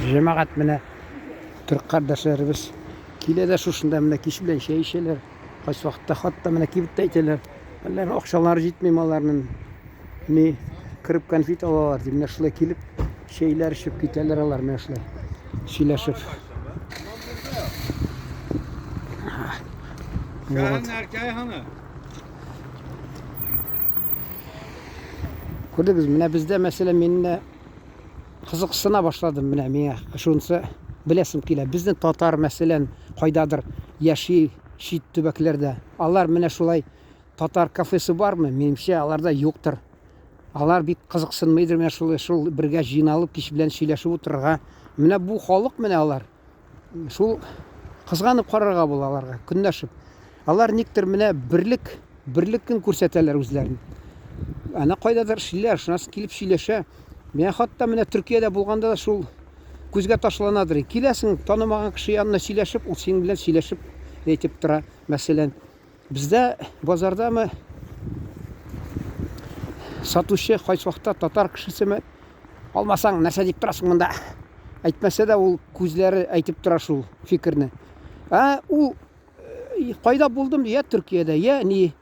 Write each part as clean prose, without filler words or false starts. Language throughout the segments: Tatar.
Җәмәгать менә төрк кардәшләребез килә дә шушында менә кич белән чәй эчәләр. Кайсы вакытта хатта менә кибеттә әйтәләр. Әллә акчалары җитми аларның. Ни кереп конфет алалар дип менә шулай килеп чәйләр эчеп китәләр алар менә шулай сөйләшеп. Вот. Күрдегез, менә бездә мәсәлән мин менә кызыксына башладым менә миңа шунысы беләсем килә. Безнең татар мәсәлән кайдадыр яши чит төбәкләрдә. Алар менә шулай татар кафесы бармы? Минемчә, аларда юктыр. Алар бик кызыксынмыйдыр менә шул шул бергә җыйналып кич белән сөйләшеп утырырга. Менә бу халык менә алар. Шул кызганып карарга була аларга, көнләшеп. Алар никтер менә берлек, берлекен күрсәтәләр үзләрен. Ана кайдадыр эшлиләр, шуннан килеп сөйләшә. Менә хатта менә Төркиядә булганда да шул күзгә ташланадыр. Киләсең, танымаган кеше янына сөйләшеп, ул синең белән сөйләшеп әйтеп тора, мәсәлән. Бездә базардамы сатучы кайсы вакытта татар кешесеме алмасаң нәрсә дип торасың монда әйтмәсә дә ул күзләре әйтеп тора шул фикерне ә ул э, кайда булдым я Төркиядә я ни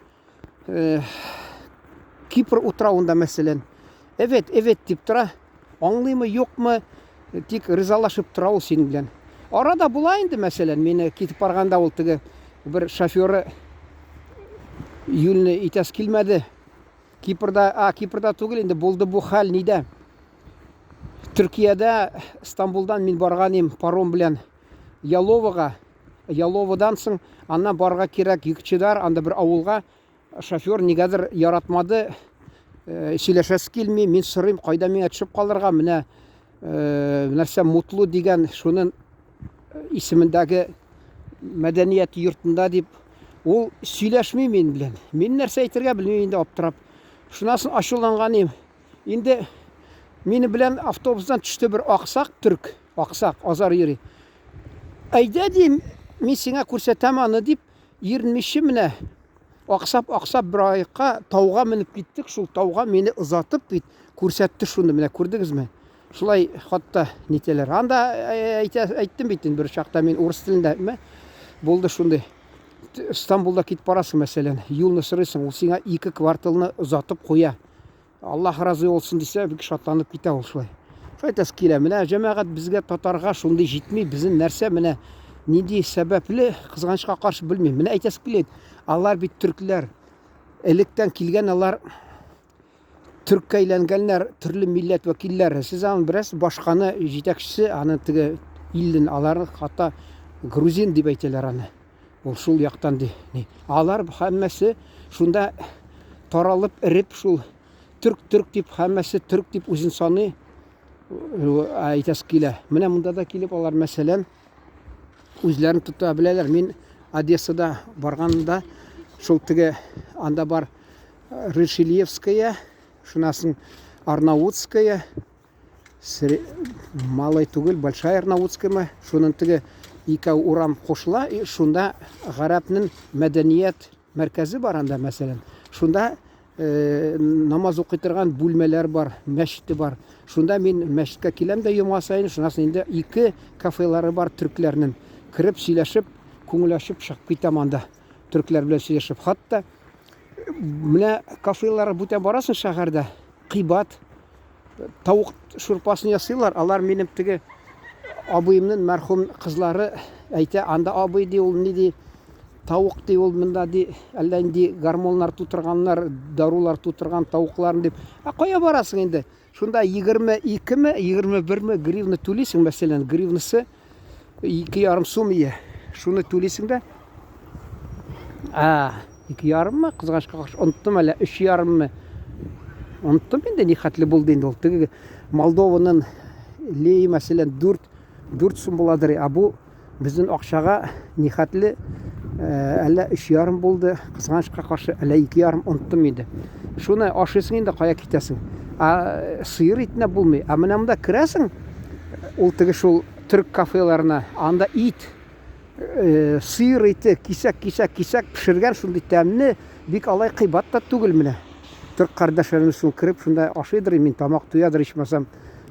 э, Кипр утравында мәсәлән Evet, evet дип тора. Аңлыймы, юкмы, тик ризалашып тора ул синең белән. Арада була инде, мәсәлән, мине китеп барганда ул теге бер шоферы юлны итәс килмәде. Кипрда, а, Кипрда түгел инде, булды бу хәл нидә? Төркиядә, Стамбулдан мин барган идем паром белән Яловага. Яловадан соң аннан барырга кирәк Йөкчедар, анда бер авылга. Шофер нигәдер яратмады, э, сөйләшәсе килми. Мин сорыйм, кайда миңа төшеп калырга? Менә э, нәрсә Мутлу дигән шунын э, исемендәге мәдәният йортында дип ул сөйләшми мин белән. Мин нәрсә әйтергә белмим инде аптырап. Шуннан соң ачуланган идем. Инде мине белән автобустан төште бер аксак төрк, аксак, азар йөри. Әйдә дим, мин сиңа күрсәтәм аны дип, Иренмичә менә аксап-аксап бер аякка тауга менеп киттек, шул тауга мине озатып бит күрсәтте шуны, менә күрдегезме? Шулай хатта нитәләр. Анда э, әйтә, әйттем бит инде бер чакта мин урыс телендә булды шундый. Стамбулда китеп барасың, мәсәлән, юлны сорыйсың, ул сиңа ике кварталны озатып куя. Аллаһ разый булсын дисә, бик шатланып китә ул шулай. Шулай әйтәсе килә. Менә җәмәгать безгә татарга шундый җитми. Безнең нәрсә менә нинди сәбәпле кызганычка каршы белмим. Менә әйтәсе килә. Алар бит төркләр. Электән килгән алар төрккә әйләнгәннәр, төрле милләт вәкилләре. Сез аны беләсез, башканы җитәкчесе, аны теге илден алар хатта грузин дип әйтәләр аны. Ул шул яктан ди. Алар һәммәсе шунда таралып, эреп шул төрк төрк дип һәммәсе төрк дип үзен саный. Әйтәсе килә. Менә монда да килеп алар мәсәлән үзләрен тота беләләр. Мин Одессада барганда шул теге анда бар Ришельевская, шуннан соң Арнаутская, Малый түгел, Большая Арнаутская шуның теге икәү урам кушыла, и шунда гарәпнең мәдәният мәркәзе бар анда, мәсәлән. Шунда э, намаз укый торган бүлмәләр бар, мәчете бар. Шунда мин мәчеткә киләм дә йома саен, шуннан соң инде ике кафелары бар төркләрнең. Кереп сөйләшеп, күңел ачып чыгып китәм анда. Төркләр белән сөйләшеп. Хатта менә кафелар бүтән барасың шәһәрдә, кыйбат тавык шурпасын ясыйлар. Алар минем теге абыемның мәрхүм кызлары әйтә, анда абый ди ул ни ди, тавык ди ул монда ди, әллә нинди гормоннар тутырганнар, дарулар тутырган тавыкларын дип. Ә кая барасың инде? Шунда 22 ме, 21 ме гривна түлисең, мәсәлән, гривнасы 2,5 сум ие. Шуны түлисең дә. А, 2,5 мы? Кызганычка каршы оныттым әле, 3,5 мы? Оныттым инде, ни хәтле булды инде ул. Теге Молдованың леи, мәсәлән, 4 4 сум буладыр. Ә бу Безнең акчага нихәтле э, әллә 3,5 булды, кызганычка каршы, әллә 2,5 оныттым инде. Шуны ашыйсың инде, кая китәсең? Ә э, сыер итенә булмый. Ә менә монда керәсең, ул теге шул төрк кафеларына, анда ит, э, сыер ите кисәк-кисәк кисәк пешергән шундый тәмле, бик алай кыйбат та түгел менә. Төрк кардәшләребез шул кереп шунда ашыйдыр, мин тамак туядыр ичмасам.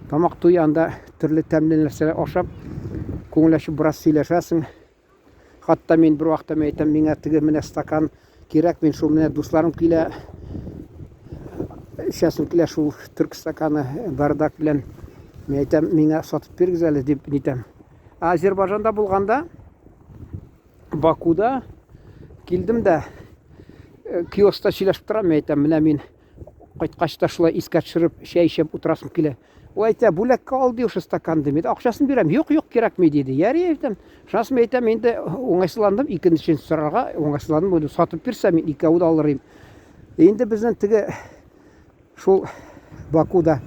Тамак туе анда төрле тәмле нәрсәләр ашап, күңел ачып бераз сөйләшәсең. Хатта мин бер вакытта мин әйтәм, миңа теге менә стакан кирәк, мин шул менә дусларым килә, эчәсем килә шул төрк стаканы бардак белән. Мин әйтәм, миңа сатып бирегез әле дип нитәм. Ә Азербайҗанда булганда Бакуда килдем дә э, киоскта сөйләшеп торам, мин әйтәм, менә мин Кайткач та шулай искә төшереп, чәй эчеп утырасым килә. Ул әйтә, бүләккә ал ди шушы стакан ди. Мин акчасын бирәм. Юк, юк, кирәкми диде. Яри әйтәм. Шуннан соң әйтәм, инде уңайсызландым, икенчесен сорарга уңайсызландым. Буны сатып бирсә, мин икәү дә алыр идем. Инде безнең теге шул Бакуда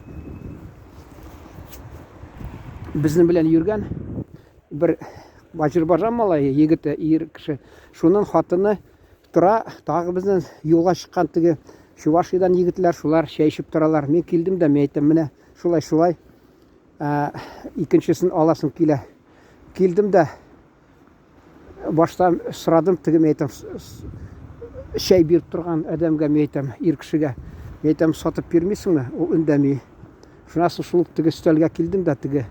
безнең белән йөргән бер Азербайҗан малае, егете, ир кеше. Шуның хатыны Тора, тагы безнең юлга чыккан теге Чувашиядән егетләр, шулар чәй эчеп торалар. Мин килдем дә, мин әйтәм, менә шулай, шулай. Ә, икенчесен аласым килә. Килдем дә, башта сорадым, теге мин әйтәм, чәй биреп торган адәмгә, мин әйтәм, ир кешегә. Мин әйтәм, сатып бирмисеңме? Ул үндәми. Шуннан соң шул теге өстәлгә килдем дә, теге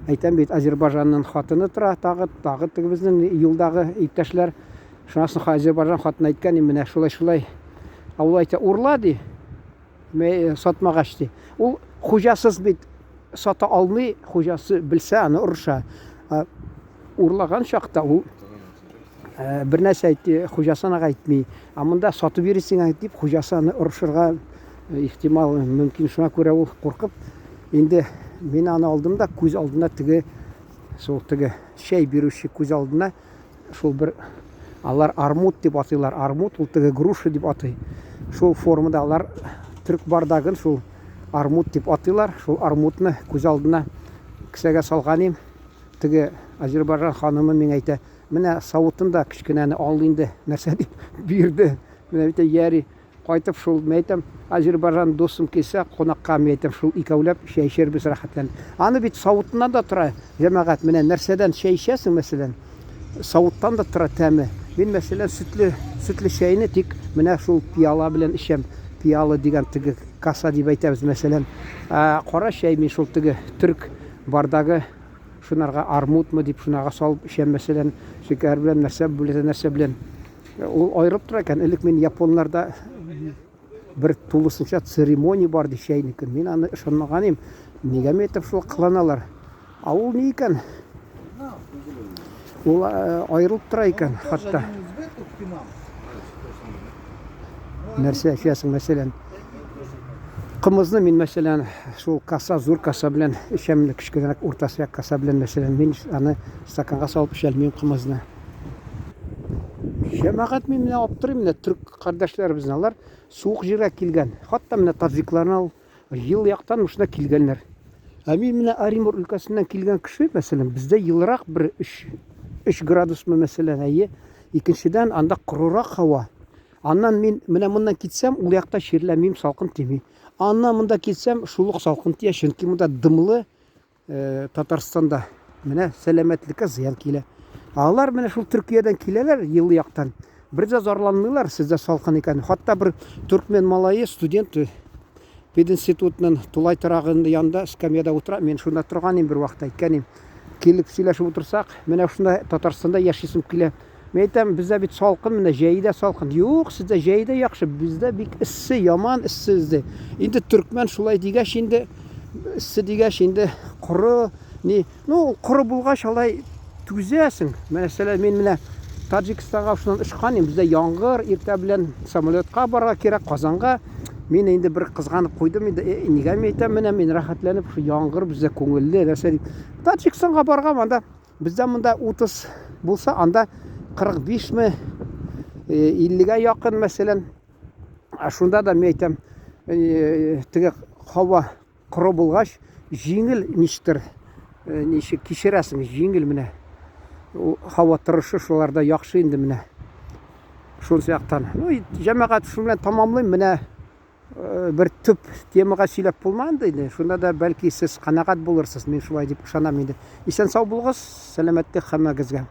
әйтәм бит, Азербайҗанның хатыны тора, тагы, тагы теге безнең юлдагы иптәшләр. Шуннан соң Азербайҗан хатыны әйткән, менә шулай-шулай. Ә ул әйтә, урла ди. Э, сатмагач ди. Ул хуҗасыз бит сата алмый, хуҗасы белсә, аны орыша. Урлаган чакта ул э, бер нәрсә әйтте, хуҗасы аны әйтми. Ә монда сатып йөрисең дип, хуҗасы аны орышырга э, ихтимал мөмкин. Шуңа күрә ул куркып, инде мин аны алдым да күз алдына теге шул теге чәй бирүче күз алдына шул бер алар армут дип атыйлар. Армут ул теге груша дип атый. Шул формада алар төрк бардагын шул армут дип атыйлар. Шул армутны күз алдына кесәгә салган идем. Теге Азербайжан ханымы миңа әйтә, менә савытын да кечкенәне ал инде, нәрсә дип бирде. Менә бит яри кайтып шул, мин әйтәм, Азербайжан дустым килсә, кунакка, мин әйтәм, шул икәүләп чәй эчәрбез рәхәтләнеп. Аны бит савытыннан да тора, җәмәгать, менә нәрсәдән чәй эчәсең, мәсәлән, савыттан да тора тәме. Мин, мәсәлән, сөтле, сөтле чәйне тик менә шул пиала белән эчәм. Пиала дигән теге каса дип әйтәбез, мәсәлән. Ә кара чәй мин шул теге төрк Бардагы шунарга армутмы дип шунарга салып эчәм, мәсәлән, шикәр белән, нәрсә белән, нәрсә белән. Ул аерылып тора икән. Элек мин японнарда бер тулысынча церемония бар ди чәйнеке. Мин аны ышанмаган идем. Нигә мин әйтеп шулай кыланалар? Ә ул ни икән? Ул э, аерылып тора икән хатта. Нәрсә эчәсең, мәсәлән? Кымызны мин, мәсәлән, шул каса, зур каса белән эчәм, кечкенәрәк уртасырак каса белән, мәсәлән, мин аны стаканга салып эчә алмыйм кымызны. Җәмәгать мин менә аптырыйм менә төрк кардәшләребезне, алар суык җиргә килгән. Хатта менә таҗикларны ал, ел яктан шунда килгәннәр. Ә мин менә Оренбург өлкәсеннән килгән кеше, мәсәлән, бездә елрак бер 3 3 градусмы, мәсәлән, әйе. Икенчедән, анда корырак һава. Аннан мин менә моннан китсәм, ул якта чирләмим, салкын тими. Аннан монда китсәм, шул ук салкын тия, чөнки монда дымлы э, Татарстанда. Менә сәламәтлеккә зыян килә. Алар менә шул Төркиядән киләләр, еллы яктан. Бер дә зарланмыйлар, сездә салкын икән. Хатта бер төркмен малае, студент, э, пединститутның тулай торагының янында скамьяда утыра. Мин шунда торган идем бер вакытта, әйткән идем. Килеп сөйләшеп утырсак, менә шунда Татарстанда яшисем килә. Мин әйтәм, бездә бит салкын, менә җәй дә салкын. Юк, сездә җәй дә яхшы, бездә бик эссе, яман эссе бездә. Инде төркмән шулай дигәч инде, эссе дигәч инде коры, ни, ну, коры булгач алай түзәсең. Мәсәлән, мин менә Таҗикстанга шуннан очкан идем, бездә яңгыр, иртә белән самолетка барырга кирәк, Казанга. Мин инде бер кызганып куйдым инде, э, нигә мин әйтәм, менә мин рәхәтләнеп, шул яңгыр бездә күңелле, нәрсә дип. Таҗикстанга барган, анда Бездә монда 30 булса, анда 45 ме, 50-гә якын, мәсәлән. Ә шунда да мин әйтәм, теге һава коры булгач, җиңел ничектер, ничек кичерәсең, җиңел менә. Ул һава торышы шуларда яхшы инде менә. Шул яктан. Ну, җәмәгать шул белән тамамлыйм. Менә Э, бер төп темага сөйләп булмады инде. Шунда да бәлки сез канәгать булырсыз, мин шулай дип ышанам инде. Исән сау булыгыз, сәламәтлек һәммәгезгә.